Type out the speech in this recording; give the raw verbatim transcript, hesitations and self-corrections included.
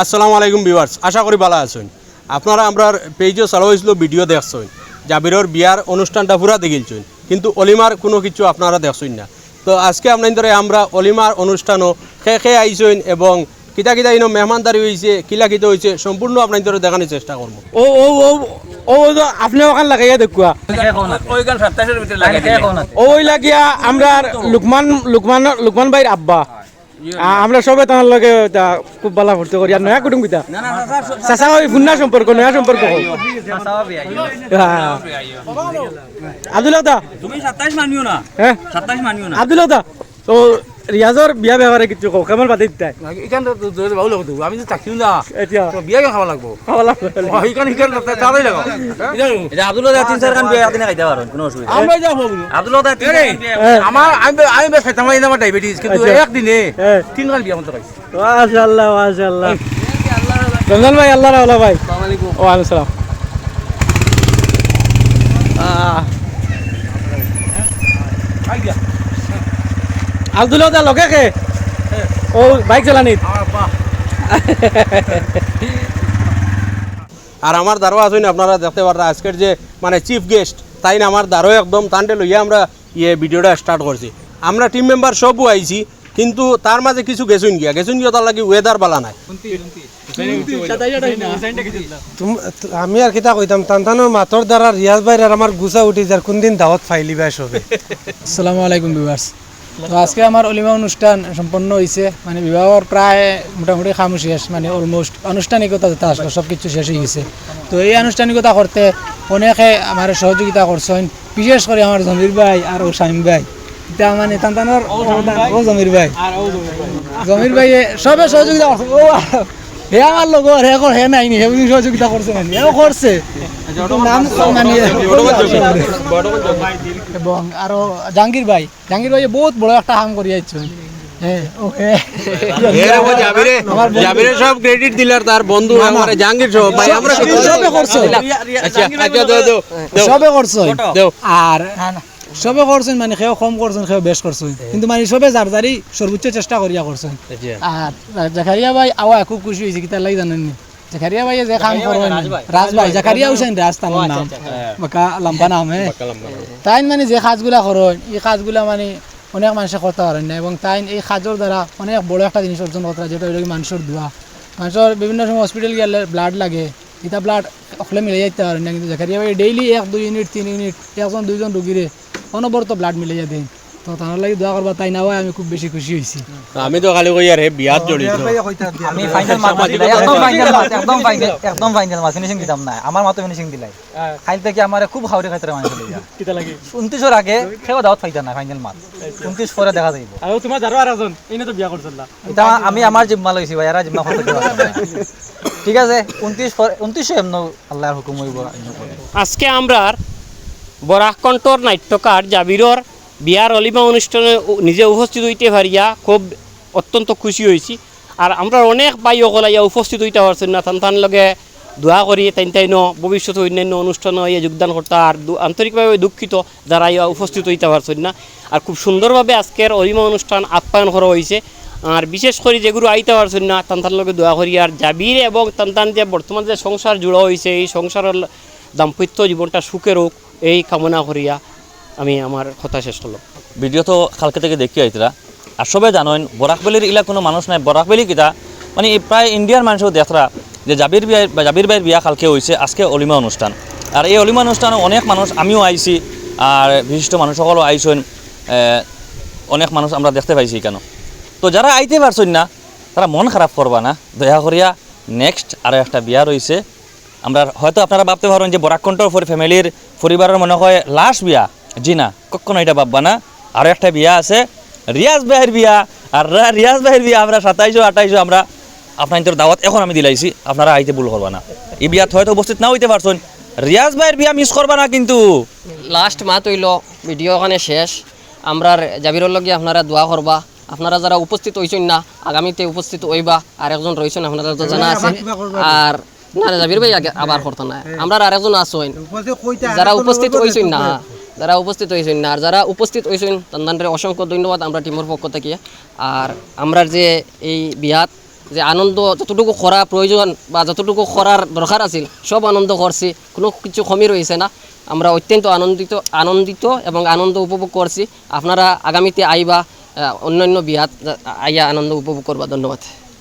আসসালামু আলাইকুম viewers, আশা করি ভালা আছইন। আপনারা আমরার পেজও ছাড়া অইছিল ভিডিও দেখছইন, জাবিরর বিয়ার অনুষ্ঠানটা পুরা দেখিলছইন, কিন্তু অলিমার কুনু কিচ্ছু আপনারা দেখছইন না। তো আজকে আপনাইন্তরে আমরা অলিমার অনুষ্ঠানো কে কে আইছইন এবং কিতা কিতা ইনো মেহমানদারি অইছে, কিলা কিতা অইছে, সম্পূর্ণ আপনাইন্তরে দেখানির চেষ্টা করমু। ও, ও, ও, ও, ও তো আপনে অখান লাগাইয়া দেখুয়া। ওই গান সাতাইশর ভিতরে লাগাই দিলে। ও, ওই লাগিয়া আমরার লুকমান, লুকমান, লুকমান ভাইর আব্বা। আ-, আমরা সবে তার লগে তা খুব ভালা ফুর্তি করি। আর নয়া কুটুম কিতা? না, না, না, স্যার, স্যার, চাচা ওই ফুন্না সম্পর্ক, নয়া সম্পর্ক হোক। চাচা হবে, আইও। হ্যাঁ। আব্দুল হক দা। তুমি সাতাইশ মানিও না। হ্যাঁ? সাতাইশ মানিও না। আব্দুল হক দা, তো রিয়াজর বিয়া ব্যাপারে কিছু কও, কেমন পাতি দিতায়? এখান তো, তো, তো, ভালো লাগতো। আমি তো চাকরি না। এটা। তো বিয়া কেন খাওয়া লাগবো? খাওয়া লাগবো। ও, এখানে, এখানে তো তাড়াতাড়ি লাগো। এটা আব্দুল হক দা তিন চার খান বিয়া একদিনে খাইতে পারো, কোনো অসুবিধা নেই। আমরা যাবো। আব্দুল হক দা তিন চার খান বিয়া। হ্যাঁ। আমার, আমি, আমি বেশ খাইতাম পারি না, আমার ডায়াবেটিস, কিন্তু আচ্ছা। একদিনে হ্যাঁ। তিন খান বিয়া মতো খাইছি। মাশাআল্লাহ, মাশাআল্লাহ। রমজান ভাই, আল্লাহ রাওলা ভাই। আসসালামু আলাইকুম। ওয়ালাইকুম সালাম। আহ। আব্দুল হক দা লগে কে? ও বাইক চালানিত। আর আমার দারো আছইন, আপনারা দেখতে পাররা আজকের যে মানে চিফ গেস্ট, তাইন আমার দারো একদম তানরে লইয়া আমরা ইয়ে ভিডিওটা স্টার্ট করছি। আমরা টিম মেম্বার সবও আইছি, কিন্তু তার মাঝে কিছু গেছইন গিয়া, গেছইন গিয়া তার লাগি ওয়েদার বালা নাই। তুম-, তু-, আমি আর কিতা কইতাম, তানতানোর মাতর দ্বারা রিয়াজ ভাইর আর আমার গুছা উঠি যার, কোন দিন দাওয়াত পাইলিবা সবে। আসসালামু আলাইকুম viewers। তো আজকে আমার অলিমা অনুষ্ঠান সম্পন্ন অইছে, মানে বিবাহর প্রায় মোটামুটি কাম শেষ, মানে almost আনুষ্ঠানিকতা যেটা আসলে সব কিছু শেষ অই গেছে। তো এই আনুষ্ঠানিকতা করতে অনেকে আমার সহযোগিতা করছইন, বিশেষ করি আমার জমির ভাই আর ও শামীম ভাই। ইতা মানে তানতানোর ও জমির ভাই। জমির ভাই সবে সহযোগিতা করছে। ও হে আমার লগর, হে কর, হে নাই নি, হে বুঝি সহযোগিতা করছে না নি? হেও করছে। কিন্তু নাম মানে এবং আরো জাহাঙ্গীর ভাই, জাহাঙ্গীর ভাই বহুত বড় একটা কাম করি আইছইন। হ্যাঁ, ওকে। এর উপর জাবিরে, আমার বন্ধু। জাবিরে সব ক্রেডিট দিলার তার বন্ধু, না, না। আমার জাহাঙ্গীর সব ভাই, আমরা সবে করছে। আচ্ছা, আচ্ছা, দাও, দাও, দাও। সবে করছে। দাও। আর না, না। সবে করছইন, মানে কেউ কম করছইন, কেউ বেশ করছইন, কিন্তু মানে সবে যার যারই সর্বোচ্চ চেষ্টা করিয়া করছইন। জি। আর জাকারিয়া ভাই আওয়া খুব খুশি অইছি, কিতার লাগি জানইন নি? জাকারিয়া ভাই যে কাম করইন, রাজ ভাই, রাজ ভাই, জাকারিয়া হুসেন রাজ তান নাম। আচ্ছা, আচ্ছা। বাক্কা লম্বা নাম, হ্যাঁ। বাক্কা লম্বা নাম। তাইন মানে যে কাজগুলা করইন, ই কাজগুলা মানে অনেক মানষে করতা পারইন না, এবং তাইন এই কাজর দ্বারা অনেক বড় একটা জিনিস অর্জন করতা, যেটা অইলো কি মানষর দোয়া। মানষর বিভিন্ন সময় হসপিটাল গেলে ব্লাড লাগে, ইতা ব্লাড অকলে মিলাইয়া দিতা পারইন না, কিন্তু জাকারিয়া ভাই ডেইলি এক দুই ইউনিট, তিন ইউনিট, একজন দুইজন রুগীরে অনবরত ব্লাড মিলাইয়া দেইন। তো তান লাগি দোয়া করবা, তাইন আওয়ায় আমি খুব বেশি খুশি অইছি। আমি তো খালি কই আর হে বিয়াত জড়িত। আমি ফাইনাল মাত দিলাই, একদম ফাইনাল মাত, একদম ফাইনাল, একদম ফাইনাল মাত, ফিনিশিং দিতাম না, আমার মাতো ফিনিশিং দিলাই। কাইল থাকি আমারে খুব খাউরি খাইতারা মানষে লইয়া। কিতা লাগি? ঊনত্রিশর আগে কেউ দাওয়াত পাইতা না, ফাইনাল মাত। ঊনত্রিশ পরে দেখা যাইবো। আর ও তোমার যারো আর একজন, ইনে তো বিয়া করছইন না। ইটা আমি আমার জিম্মা লইছি ভাই, এরা জিম্মা করতে পারতাম না। ঠিক আছে, ঊনত্রিশ পরে, ঊনত্রিশে এমন আল্লাহর হুকুম অইবো, এমন করে। আজকে আমরার বরাক কণ্ঠর নাট্যকার জাবিরর বিয়ার অলিমা অনুষ্ঠানে উ-, নিজে উপস্থিত অইতে পারিয়া খুব অত্যন্ত খুশি অইছি। আর আমরার অনেক ভাই অকল আইয়া উপস্থিত অইতা পারছইন না, তান তান লগে দোয়া করি, তাইন তাইনও ভবিষ্যতে অইন্যান্য অনুষ্ঠানো আইয়া যোগদান করতা। আর দু-, আন্তরিকভাবে দুঃখিত যারা আইয়া উপস্থিত অইতা পারছইন না। আর খুব সুন্দরভাবে আজকের অলিমা অনুষ্ঠান আপ্যায়ন করা অইছে। আর বিশেষ করি যেগুলো আইতা পারছইন না, তান তান লগে দোয়া করি। আর জাবির এবং তান তান যে বর্তমান যে সংসার জুড়া অইছে, এই সংসারর দাম্পত্য জীবনটা সুখের হোক, এই কামনা করিয়া আমি আমার কথা শেষ করলাম। ভিডিও তো কালকে থাকি দেখি আইতরা। আর সবে জানইন, বরাক ভ্যালির ইলা কুনু মানুষ নাই। বরাক ভ্যালি কিতা, মানে, এই প্রায় ইন্ডিয়ার মানষেও দেখরা যে জাবির বিয়া, বা জাবির ভাইর বিয়া কালকে অইছে, আজকে অলিমা অনুষ্ঠান। আর এই অলিমা অনুষ্ঠানো অনেক মানুষ, আমিও আইছি, আর বিশিষ্ট মানুষ অকলও আইছইন, এ, অনেক মানুষ আমরা দেখতে পাইছি ইখানো। তো যারা আইতে পারছইন না, তারা মন খারাপ করবা না, দয়া করিয়া নেক্সট আরও একটা বিয়া রইছে, আমরা হয়তো আপনারা ভাবতে পারইন যে বরাক কণ্ঠর পরি-, ফ্যামিলির পরিবারর মনে হয় লাস্ট বিয়া। জি না, কখনো ইটা ভাববা না। আরও একটা বিয়া আছে, রিয়াজ ভাইর বিয়া। আর রা-, রিয়াজ ভাইর বিয়া আমরা সাতাইশো, আটাইশো আমরা আপনাইন্তর দাওয়াত এখন আমি দিলাইছি, আপনারা আইতে ভুল করবা না। ই বিয়াত হয়তো উপস্থিত না অইতে পারছইন, রিয়াজ ভাইর বিয়া মিস করবা না কিন্তু। লাস্ট মাত অইলো, ভিডিও অখানে শেষ। আমরার জাবিরর লগে আপনারা দোয়া করবা। আপনারা যারা উপস্থিত অইছইন না, আগামীতে উপস্থিত অইবা। আর একজন রইছইন, আপনারা তো জানা আছে। আর না, না, জাবির ভাই আগে আবার করতা না। আমরার আর একজন আছইন। যারা উপস্থিত অইছইন না, যারা উপস্থিত অইছইন না, আর যারা উপস্থিত অইছইন, তান তানরে অসংখ্য ধন্যবাদ আমরা টিমর পক্ষ থাকি। আর আমরার যে এই বিয়াত যে আনন্দ যতটুকু করা প্রয়োজন বা যতটুকু করার দরকার আছিল, সব আনন্দ করছি, কোনো কিছু কমি রয়েছে না। আমরা অত্যন্ত আনন্দিত, আনন্দিত এবং আনন্দ উপভোগ করছি। আপনারা আগামীতে আইবা, আহ, অন্যান্য বিয়াত, আহ, আইয়া আনন্দ উপভোগ করবা। ধন্যবাদ।